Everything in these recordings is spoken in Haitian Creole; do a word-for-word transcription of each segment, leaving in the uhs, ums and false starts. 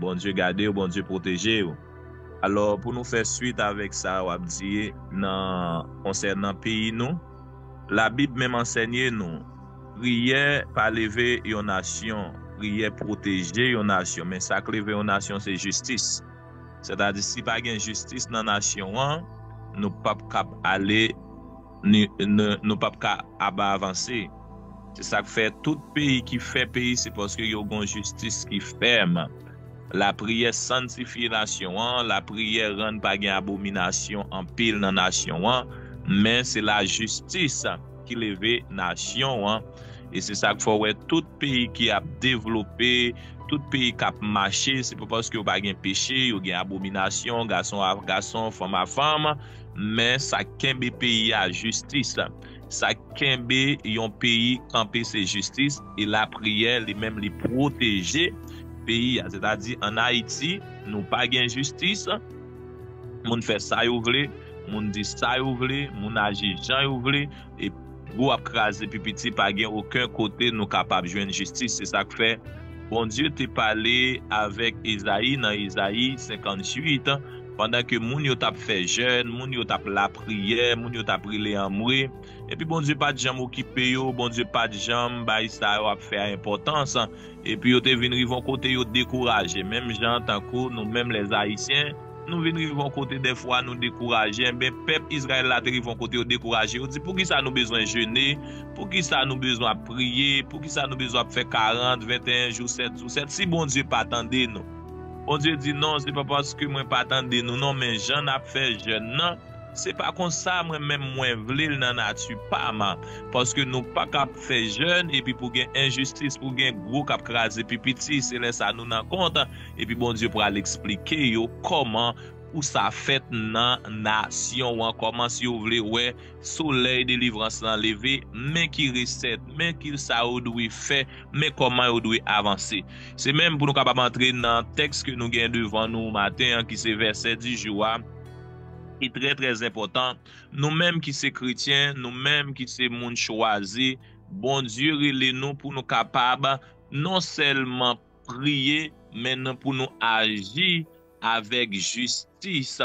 Bondye gade w, Bondye pwoteje w. Alò, pou nou fè swit avèk sa w ap di nan konsènan peyi nou, Labib menm ansèye nou, priyè pa leve yon nasyon, priyè pwoteje yon nasyon, men sa k leve yon nasyon se jistis. Sètadi, si pa gen jistis nan nasyon an, nou p ap kab ale, ni, nou, nou p ap ka aba avanse. Se sa k fè tout peyi ki fè peyi, se paske yo gon jistis ki fèm. Lapriyè sanntifye nasyon an, lapriyè rann pa gen abominasyon anpil nan nasyon an, men se lajistis ki leve nasyon an. E se sa k fè w wè tout peyi ki ap devlope, tout peyi k ap mache, se pa paske yo pa gen peche, yo gen abominasyon, gason a gason, fanm a fanm, men sa k kenbe peyi a jistis. Sa k kenbe yon peyi kanpe se jistis, e lapriyè li menm li pwoteje peyi a. Sètadi, ann Ayiti, nou pa gen jistis, moun fè sa yo vle, moun di sa yo vle, moun aji jan yo vle, e gwo ap kraze pi piti, pa gen okenn kote nou kapab jwenn jistis. Se sa k fè Bondye te pale avèk Ezayi nan Ezayi senkantuit, pandan ke moun yo t ap fè jèn, moun yo t ap lapriyè, moun yo t ap rele anmwe. Epi Bondye pa t janm okipe yo, Bondye pa t janm bay sa yo ap fè a enpòtans. Epi yo te vin rive yon kote yo dekouraje. Menm jan tankou nou menm lèzayisyen, nou vin rive yon kote dèfwa nou dekouraje. Enben, pèp Izrayèl la te rive yon kote yo dekouraje. Yo di, poukisa nou bezwen jene? Poukisa nou bezwen ap priye? Poukisa nou bezwen ap fè karant, venteyen jou, sèt jou, sèt, si Bondye pa tande nou? Bondye di, non, se pa paske mwen pa tande nou, non, men jan n ap fè jèn nan, se pa konsa mwen menm mwen vle l nan nati pa m. Paske nou pa kab fè jèn epi pou gen enjistis, pou gen gwo k ap kraze pi piti, se lè sa nou nan kont. Epi Bondye pral eksplike yo kòman pou sa fèt nan nasyon an, kòman si yo vle wè solèy delivrans lan leve, men ki resèt, men ki sa yo dwe fè, men kòman yo dwe avanse. Se menm pou nou kapab antre nan tèks ke nou gen devan nou maten an, ki se vèsè di jou a, ki trè, trè enpòtan. Nou menm ki se kretyen, nou menm ki se moun chwazi, Bondye rele nou pou nou kapab non sèlman priye, men nou, pou nou aji avèk jistis.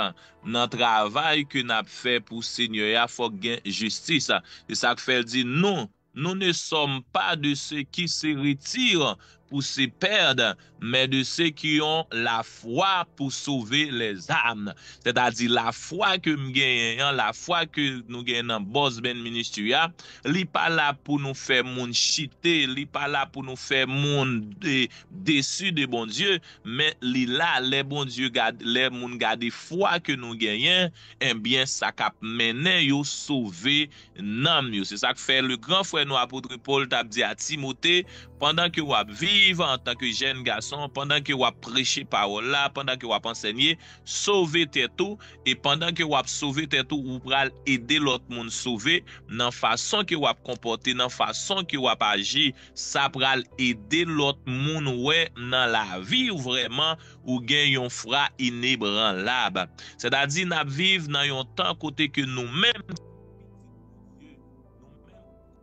Nan travay ke n ap fè pou Senyè a, fòk gen jistis. Se sa k fè l di nou, nous ne sommes pas de ceux qui se retirent pour se perdre, mais de ceux qui ont la foi pour sauver les âmes. Sètadi, lafwa ke m genyen an, lafwa ke nou genyen nan Boss Band Ministry a, li pa la pou nou fè moun chite, li pa la pou nou fè moun de, desi de Bondye, men li la lè Bondye gad, lè moun gade fwa ke nou genyen, enbyen, sa k ap mennen yo sove nanm yo. Se sa k fè le gran frè nou, apot Pòl, t ap di a Timote, pandan ke w ap viv antanke jèn gason, pandan ke w ap preche pawòl la, pandan ke w ap ansèye, sove tèt ou, e pandan ke w ap sove tèt ou, ou pral ede lòt moun sove nan fason ke w ap konpòte, nan fason ke w ap aji. Sa pral ede lòt moun wè nan lavi w vrèman ou gen yon fwa inebranlab. Sètadi, n ap viv nan yon tan kote ke nou menm,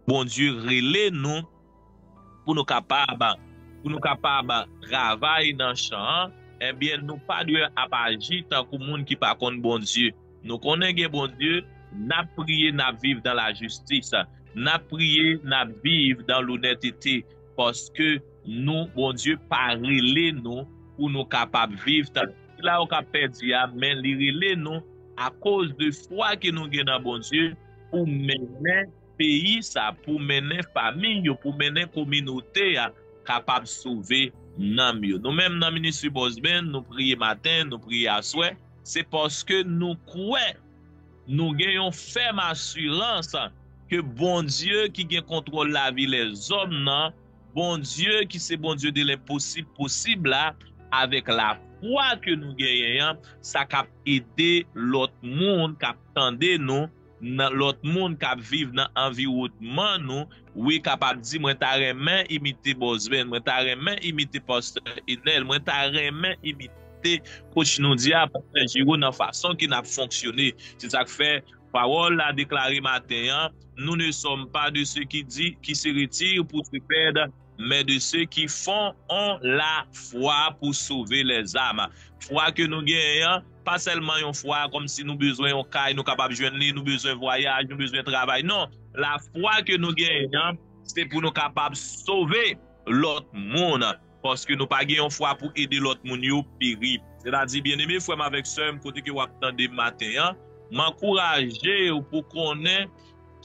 Bondye rele nou pou nou kapab, pou nou kapab travay nan chan an, ebyen, nou pa dwe ap aji tankou moun ki pa konn Bondye. Nou konnen gen Bondye, n ap priye, n ap viv dan lajistis. N ap priye, n ap viv dan lonètete, paske nou, Bondye pa rele nou pou nou kapab viv tankou sila yo k ap pèdi a, men li rele nou akoz de fwa ke nou gen nan Bondye pou mennen peyi sa, pou mennen fanmi yo, pou mennen kominote a kapab sove nanm yo. Nou menm nan Ministri Boss Band, nou priye maten, nou priye aswè, se paske nou kwè, nou gen yon fèm asirans ke Bondye ki gen kontwòl lavi lèzòm nan, Bondye ki se Bondye de lenposib posib la, avèk lafwa ke nou genyen an, sa k ap ede lòt moun k ap tande nou, nan lòt moun k ap viv nan anviwònman nou, wi, kapab di, mwen ta renmen imite Boss Band, mwen ta renmen imite Pastè Enèl, mwen ta renmen imite coach nou di a, Pastè Jiro, nan fason ke n ap fonksyone. Se sa k fè pawòl la deklare maten an, nous ne sommes pas de ceux qui dit, qui se retirent pour se perdre, mais de ceux qui font ont la foi pour sauver les âmes. Fwa ke nou genyen an, pa sèlman yon fwa kòmsi nou bezwen yon kay, nou kapab jwenn li, nou bezwen vwayaj, nou bezwen travay. Non, lafwa ke nou genyen an, se pou nou kapab sove lòt moun. Paske nou pa gen yon fwa pou ede lòt moun yo peri. Sètadi, byeneme, frè m avèk sè m, kote ke w ap tande m maten an, m ankouraje w pou konnen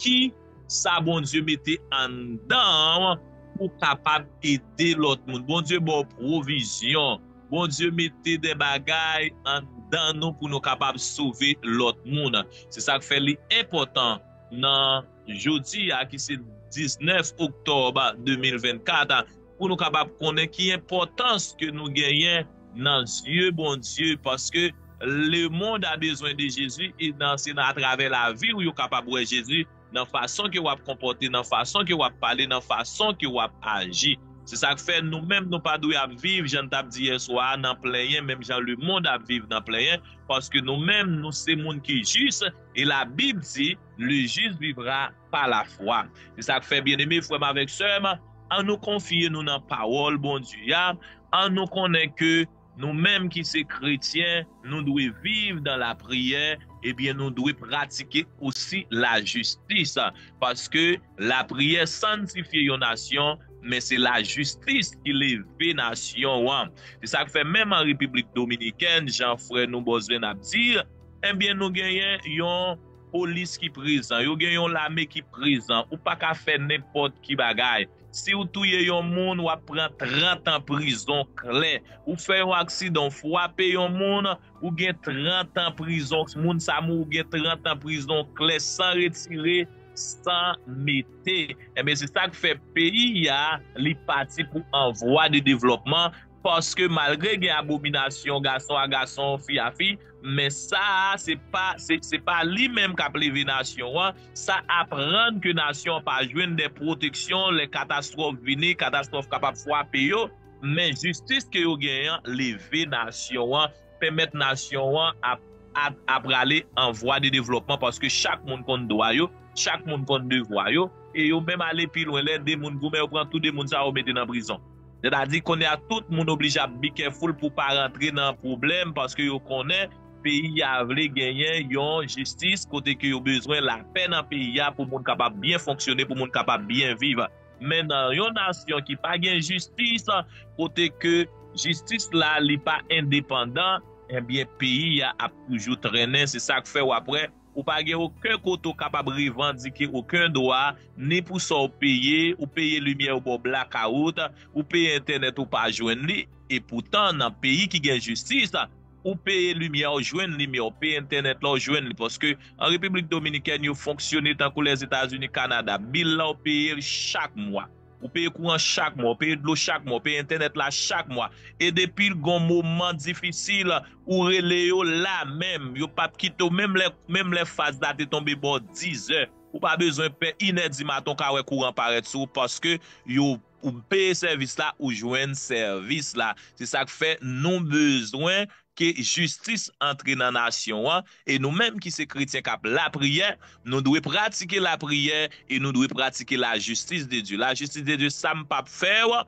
ki sa Bondye mete anndan an pou kapab ede lòt moun. Bondye ba w pwovizyon. Bondye mete de bagay anndan nou pou nou kapab sove lòt moun. Se sa k fè li enpòtan nan jodi a, ki se diznèf oktòb de mil vennkat, pou nou kapab konnen ki enpòtans ke nou genyen nan zye Bondye, paske le monde a besoin de Jésus, e nan, se nan atravè lavi w yo kapab wè Jezi, nan fason ke w ap konpòte, nan fason ke w ap pale, nan fason ke w ap aji. Se sa k fè nou menm nou pa dwe ap viv, jan n t ap di yè swa a, nan plenyen, menm jan le monde ap viv nan plenyen, paske nou menm nou se moun ki jis, e Labib di, le juste vivra par la foi. Se sa k fè, byeneme, frè m avèk sè m, an nou konfye nou nan pawòl Bondye a, an nou konnen ke nou menm ki se kretyen, nou dwe viv dan lapriyè, ebyen, nou dwe pratike osi lajistis, paske lapriyè sanntifye yon nasyon, men se lajistis ki leve nasyon an. Se sa k fè menm an Repiblik Dominikèn, jan frè nou Bòzwen ap di, ebyen, nou genyen yon polis ki prezan, yo gen yon lame ki prezan, ou pa ka fè nenpòt ki bagay. Si w touye yon moun, w ap pran trant an prizon klè. Ou fè yon aksidan, w frape yon moun, ou gen trant an prizon. Moun sa mouri, ou gen trant an prizon klè, san retire, san mete. Enben, se sa k fè peyi a, li pati pou an vwa de devlòpman, paske malgre gen abominasyon gason a gason, fi a fi, men sa a, se pa, se, se pa li menm k ap leve nasyon an. Sa aprann ke nasyon an pa jwenn de pwoteksyon lè katastwòf vini, katastwòf kapab frape yo, men jistis ke yo genyen an leve nasyon an, pèmèt nasyon an ap, ap, ap prale an vwa de devlòpman, paske chak moun konn dwa yo, chak moun konn devwa yo, e yo menm ale pi lwen. Lè de moun goumen, yo pran tou de moun sa yo mete nan prizon. Sètadi, kounye a, tout moun oblije ap be careful pou pa rantre nan pwoblèm, paske yo konnen peyi a vle genyen yon jistis kote ke yo bezwen lapè nan peyi a pou moun kapab byen fonksyone, pou moun kapab byen viv. Men nan yon nasyon ki pa gen jistis, kote ke jistis la li pa endepandan, ebyen, peyi a ap toujou trennen. Se sa k fè w ap wè, ou pa gen okenn kote w kapab revandike okenn dwa, ni pou sa w peye, ou peye limyè yo ba w blakawout, ou peye entènèt ou pa jwenn li, e poutan nan peyi ki gen jistis, ou peye limyè w jwenn limyè, ou peye entènèt la w jwenn li, paske an Repiblik Dominikèn yo fonksyone tankou Lèzetazini, Kanada, bil la w peye l chak mwa. Ou peye kouran chak mwa, ou peye dlo chak mwa, ou peye entènèt la chak mwa. E depi l gon moman difisil, ou rele yo la menm, yo p ap kite w, menm lè, menm lè faz la te tonbe bò dizè, ou pa bezwen pè, inè di maten w ka wè kouran parèt sou ou, paske yo, ou peye sèvis la, ou jwenn sèvis la. Se sa k fè nou bezwen ke jistis antre nan nasyon an, e nou menm ki se kretyen k ap lapriyè, nou dwe pratike lapriyè e nou dwe pratike lajistis de Dye. Lajistis de Dye, sa m p ap fè w,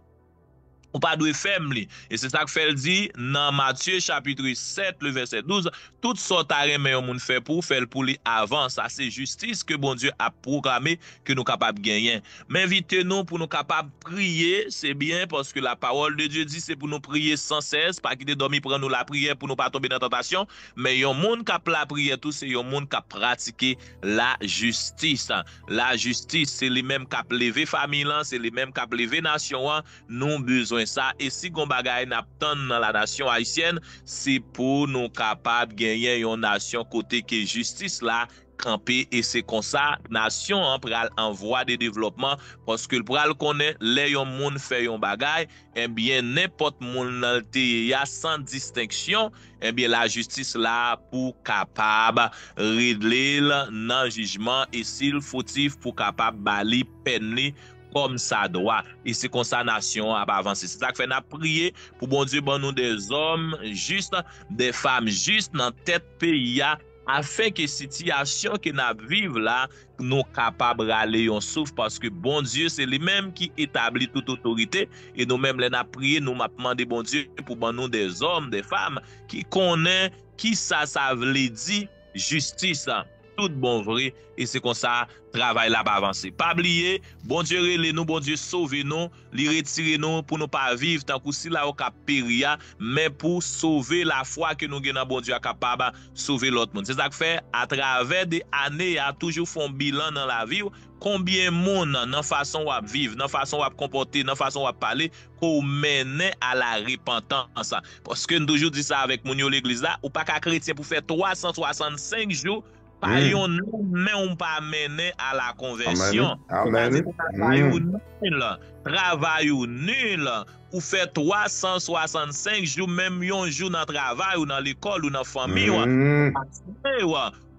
ou pa dwe fè m li. E se sa k fè l di nan Matye chapit sèt, le vèsè douz, tout sa w ta renmen yon moun fè pou w, fè l pou li avan. Sa se jistis ke Bondye ap pwoklame ke nou kapab genyen. M envite nou pou nou kapab priye, se byen, paske la parole de Dieu dit se pou nou priye san sès, pa kite dòmi pran nou lapriyè pou nou pa tonbe nan tantasyon, men yon moun k ap lapriyè tou, se yon moun k ap pratike lajistis. Lajistis, se li menm k ap leve fanmi lan, se li menm k ap leve nasyon an, nou bezwen sa, e si gon bagay n ap tann nan la nasyon ayisyèn, se pou nou kapab genyen yon nasyon kote ke jistis la kanpe, e se konsa nasyon an pral an vwa de devlòpman, paske l pral konnen lè yon moun fè yon bagay, ebyen, nenpòt moun nan l te ye a, san distenksyon, ebyen, lajistis la pou kapab regle l nan jijman, e si l fotif, pou kapab ba li pèn li kòm sa dwa. E se konsa nasyon an ap avanse. Se sa k fè n ap priye pou Bondye ban nou de zòm jis, de fanm jis nan tèt peyi a, afenke sitiyasyon ke n ap viv la, nou kapab rale yon souf, paske Bondye se li menm ki etabli tout otorite, e nou menm lè n ap priye, nou m ap mande Bondye pou ban nou de zòm, de fam ki konnen kisa sa vle di jistis, tout bon vre, e se konsa travay la ap avanse. Pa bliye, Bondye rele nou, Bondye sove nou, li retire nou pou nou pa viv tankou sila yo k ap peri a, men pou sove lafwa ke nou gen nan Bondye a kapab sove lòt moun. Se sa k fè, atravè de ane a, toujou fè yon bilan nan lavi w, konbyen moun nan fason w ap viv, nan fason w ap konpòte, nan fason w ap pale, ke w mennen a la repantans. Paske n toujou di sa avèk moun yo legliz la, ou pa ka kretyen pou fè twa san swasannsenk jou, pa yon nonm men w pa mennen a la konvèsyon. Sètadi travay ou nil, travay ou nil, ou fè twa san swasannsenk jou, menm yon jou nan travay ou, nan lekòl ou, nan fanmi w,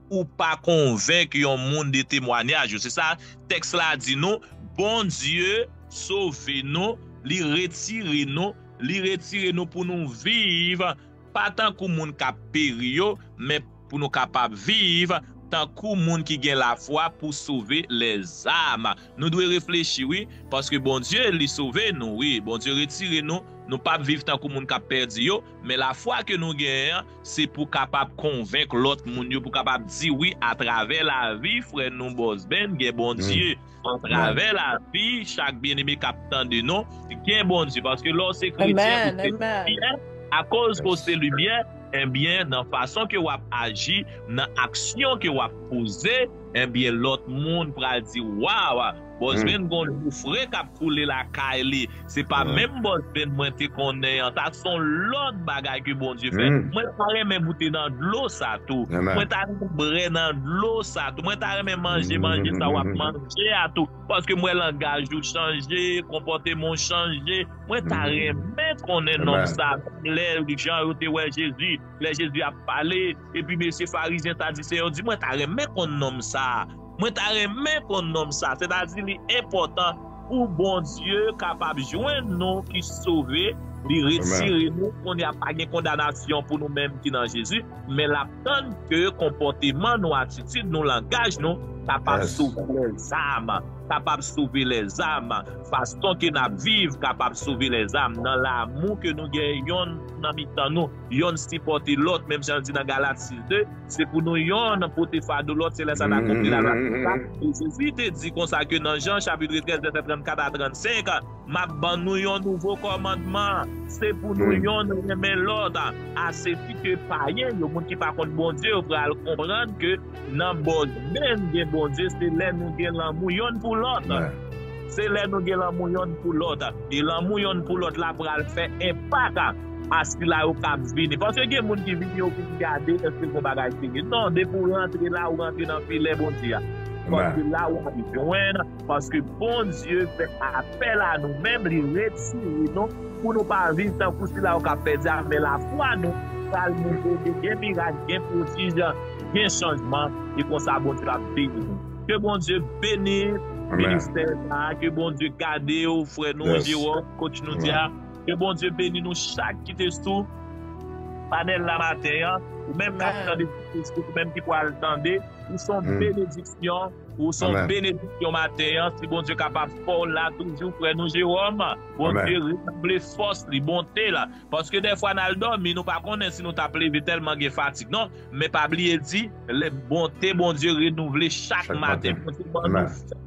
ou pa konvenk yon moun de temwanyaj ou. Se sa tèks la di nou, Bondye sove nou, li retire nou, li retire nou pou nou viv, pa tankou moun k ap peri yo, men pou nou kapab viv tankou moun ki gen lafwa pou sove lèzam. Nou dwe reflechi, wi, paske Bondye, li sove nou, wi. Bondye retire nou, nou p ap viv tankou moun k ap pèdi yo, men lafwa ke nou genyen an, se pou kapab konvenk lòt moun yo, pou kapab di wi atravè lavi frè nou Bosben, gen Bondye. Atravè lavi chak byeneme k ap tande nou, gen Bondye. Paske lè w se kretyen, ou se limyè. Akoz ke w se limyè, ebyen, nan fason ke w ap aji, nan aksyon ke w ap poze, ebyen, lòt moun pral di, waw, Bosben gon dlo fre k ap koule lakay li. Se pa menm Bosben mwen te konnen an. Sa se yon lòt bagay ke Bondye fè. Mwen ta renmen goute nan dlo sa tou. Mwen ta renmen bwè nan dlo sa tou. Mwen ta renmen manje manje sa w ap manje a tou. Paske m wè langaj ou chanje, konpòteman w chanje. Mwen ta renmen konnen nonm sa, lè jan yo te wè Jezi, lè Jezi ap pale, epi mesye farizyen, Sadisyen yo di, mwen ta renmen konn nonm sa. Mwen ta renmen konn nonm sa. Sètadi, li enpòtan pou Bondye kapab jwenn nou ki sove, li retire nou. Kounye a, pa gen kondanasyon pou nou menm ki nan Jezi, men l ap tann ke konpòteman nou, atitid nou, langaj nou kapab sove lèzam, kapab sove lèzam, fason ke n ap viv kapab sove lèzam, nan lanmou ke nou gen yonn nan mitan nou, yonn sipòte lòt, menm jan l di nan Galat sis de, se pou nou yonn pote fado lòt, se lè sa n a konpli lavi la. E Jezi te di konsa ke nan Jan chapit trèz, vèsè trannkat a trannsenk, m ap ban nou yon nouvo kòmandman, se pou nou yonn renmen lòt. A se fi ke payen yo, moun ki pa konn Bondye, yo pral konprann ke nan Bosben gen Bondye, se lè nou gen lanmou yonn pou lòt. Se lè nou gen lanmou yonn pou lòt. E lanmou yonn pou lòt la pral fè enpak a sila yo k ap vini. Paske gen moun ki vini, yo vin gade èske gon bagay serye. Non, depi w rantre la, ou rantre nan filè Bondye a. Paske la, w ap jwenn, paske Bondye fè apèl a nou menm, li retire nou, pou nou pa viv tankou sila yo k ap pèdi a, men lafwa nou pral moute, gen mirak, gen pwodij, gen chanjman, e konsa Bondye ap beni nou. Ke Bondye beni ministè sa, ke Bondye gade w, frè nou Jeròm, coach nou di a. Ke Bondye beni nou chak ki te sou panèl la maten an, ou menm k ap tande sou Facebook, ou menm ki pral tande, ou se yon benediksyon, ou se yon benediksyon maten an. Si Bondye kapab fè w la toujou, frè nou Jeròm, Bondye redoble fòs li, bonte l. Paske dèfwa n al dòmi, nou pa konnen si nou t ap leve tèlman gen fatig. Non, men pa bliye di, lè bonte Bondye renouvle chak maten. Bondye ban nou fòs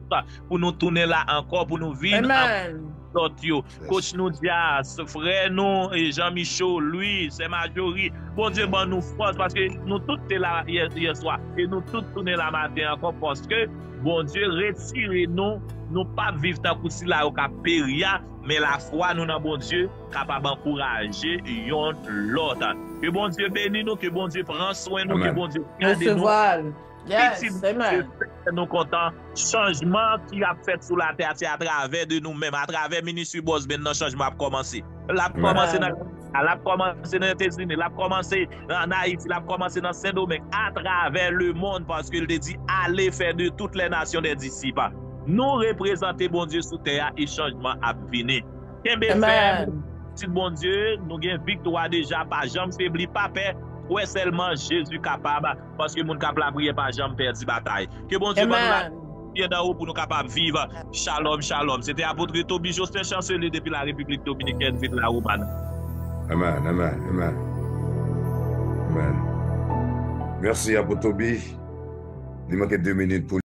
pou nou tounen la ankò, pou nou vin anplis lòt yo. Coach nou di a, frè nou, e Jean Michaud, Louis, sè Marjorie, Bondye ban nou fòs, paske nou tout te la yè, yè swa, e nou tout tounen la maten ankò, paske Bondye retire nou, nou p ap viv tankou sila yo k ap peri a, men lafwa nou nan Bondye kapab ankouraje yonn lòt. Ke Bondye beni nou, ke Bondye pran swen nou, ke Bondye gade nou. Pitit Bondye fè nou kontan. Chanjman ki ap fèt sou latè a, se atravè de nou menm, atravè ministri Bosben nan chanjman ap kòmanse. L ap kòmanse nan Kanada, l ap kòmanse nan Etazini, l ap kòmanse nan Ayiti, l ap kòmanse nan Sendomeng, atravè lemonn, paske l te di, allez faire de toutes les nations des disciples. Nou reprezante Bondye sou tè a e chanjman ap vini. Kenbe fèm, pitit Bondye, nou gen viktwa deja, pa janm febli, pa pè. Kwè sèlman Jezi kapab, paske moun k ap lapriyè pa janm pèdi batay. Ke Bondye ban nou la Amen. pye nan ou pou nou kapab viv. Shalom, shalom. Se te apot Toby Jocelyn Chancelier depi la Repiblik Dominikèn, vil La Romana. Amen, amen, amen. Amen. Mèsi, apot Toby. Li manke de minit pou